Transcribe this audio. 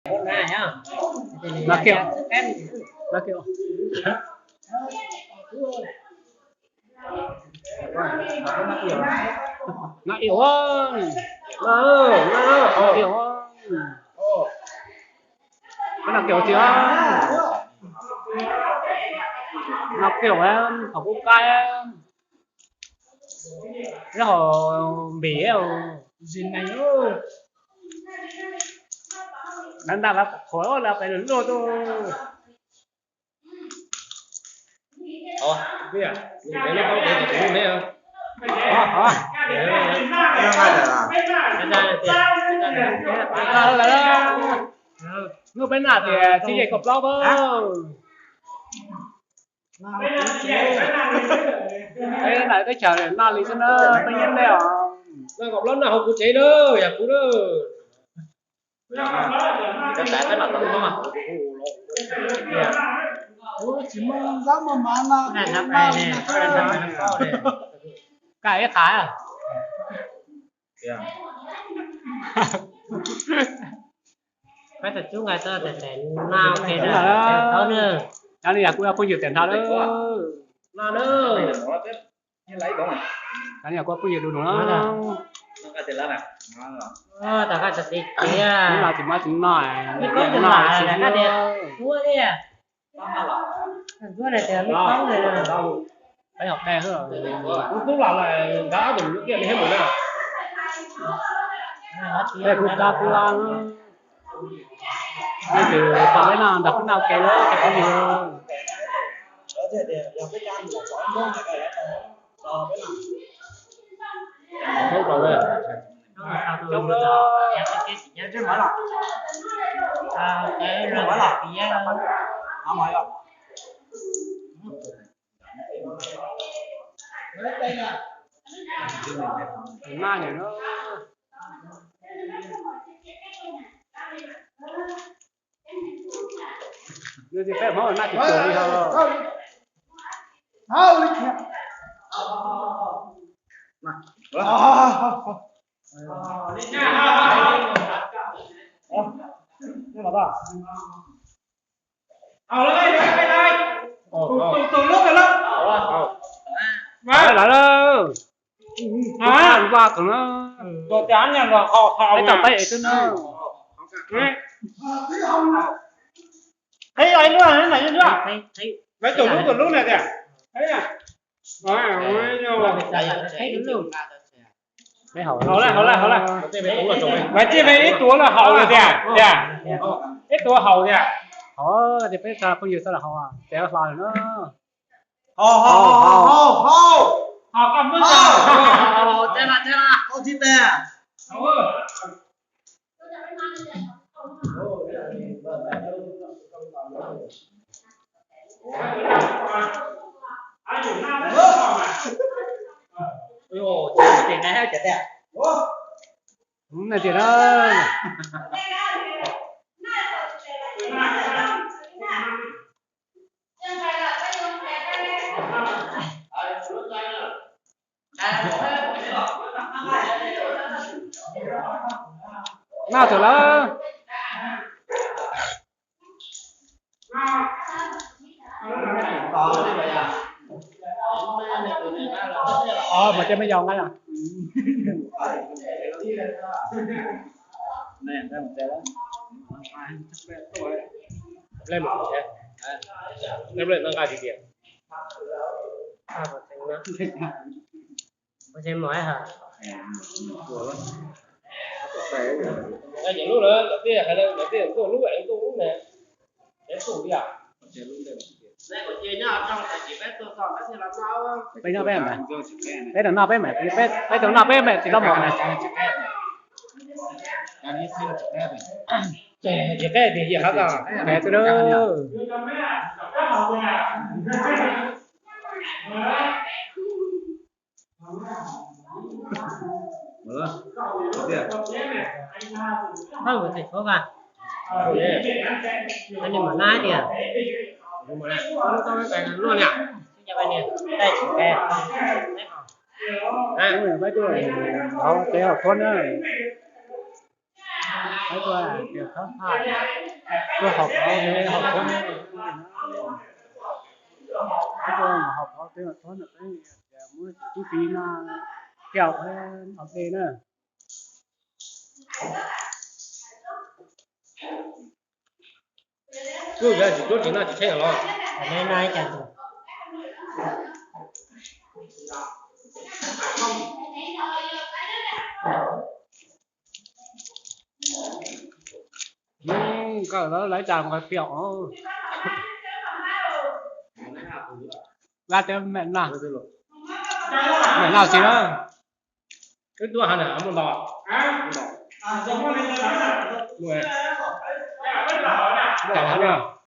Noj kiag, noj kiag. Noj ib ua, noj ib ua. Koj noj kiag tiag. Noj kiag ua, qhov kub qaib. Lub hauv npim, ntab ntab las qhuav las pes lug luaj tuaj. Hnub peb noj tias txhiab yim kaum plaub pab. Peb noj teb chaws noj li xwb na, peb nyiam nej os. Noj kaum plaub noj hauv kuv tsev na, yog kuv na. Kuv tsis muaj zaub muaj mov no. Kaj ib qhav. Peb tau cub nqaij txog tes tes no, ok, tau na. Cov li yog kuv phooj ywg tiam nrho lawm. Cov li yog kuv phooj ywg du lug na. Tau kaj tsis tiav, no tsis muaj tsis noj, noj tsis muaj. Peb hom dej xwb. Peb kuj kab kuj lab, leej twg pom peb noj nrog peb noj ua ke lawm cov phooj ywg. Noj nyob no. Noj tsis peb Hmoob noj tsis cuag li hos. Haus lawm, haus lawm. Haus lawm. Haus lawm. Tus tias nyiam los haus, haus. Peb tau peb ev xwb na. Qhib ib lub, qhib ib lub tus lub na tias. Qhib ib lub. Haus lawm, haus lawm, haus lawm. Mas tij me ib tuav los haus lawm tiag, tiag. Ib tuav haus tiag. Haus tias peb txog phooj ywg txog los haus, tes hlo lawm na. Haus, haus, haus, haus, haus. Haus, haus, haus, teb na, teb na. Haus tsis tag. Ua, ces nqaij hab cov tiag. Ua, nqaij tiag na. Noj txog lawm. Ov, mas coj me yau nqa yom. Leej mus, leej mus nqa tiag tiag. Lub lawm, lawv tej hais lawv tej ntuj lub, ntuj lub ne. Peb noj peb mam, peb tau noj peb mam, peb tau noj peb mam tsis tau mov na. Ces qeb tias yam qab tau. Qeb xwb na. Ua, ua tiag. Pab mus txhais tshuav vas. Pab mus nab tiag. Luaj liam. Pab tsis qe. Pab coj hauv tsev hauv thuab na. Peb tuaj tias thab phaj, tuaj haus pauv, haus pauv, peb tuaj haus pauv, peb haus pauv na, peb tias muab cov tub fi no coj ua dej na. Kuv yog tsis cuab tsis noj tsis tsheb los. Neb noj ib co ntug. Nkawm lawv lawv cas nqos piam os. Vaj teb mem no, mem no tsis na. Wb tuaj ha na, muaj ntau. Muaj ntau.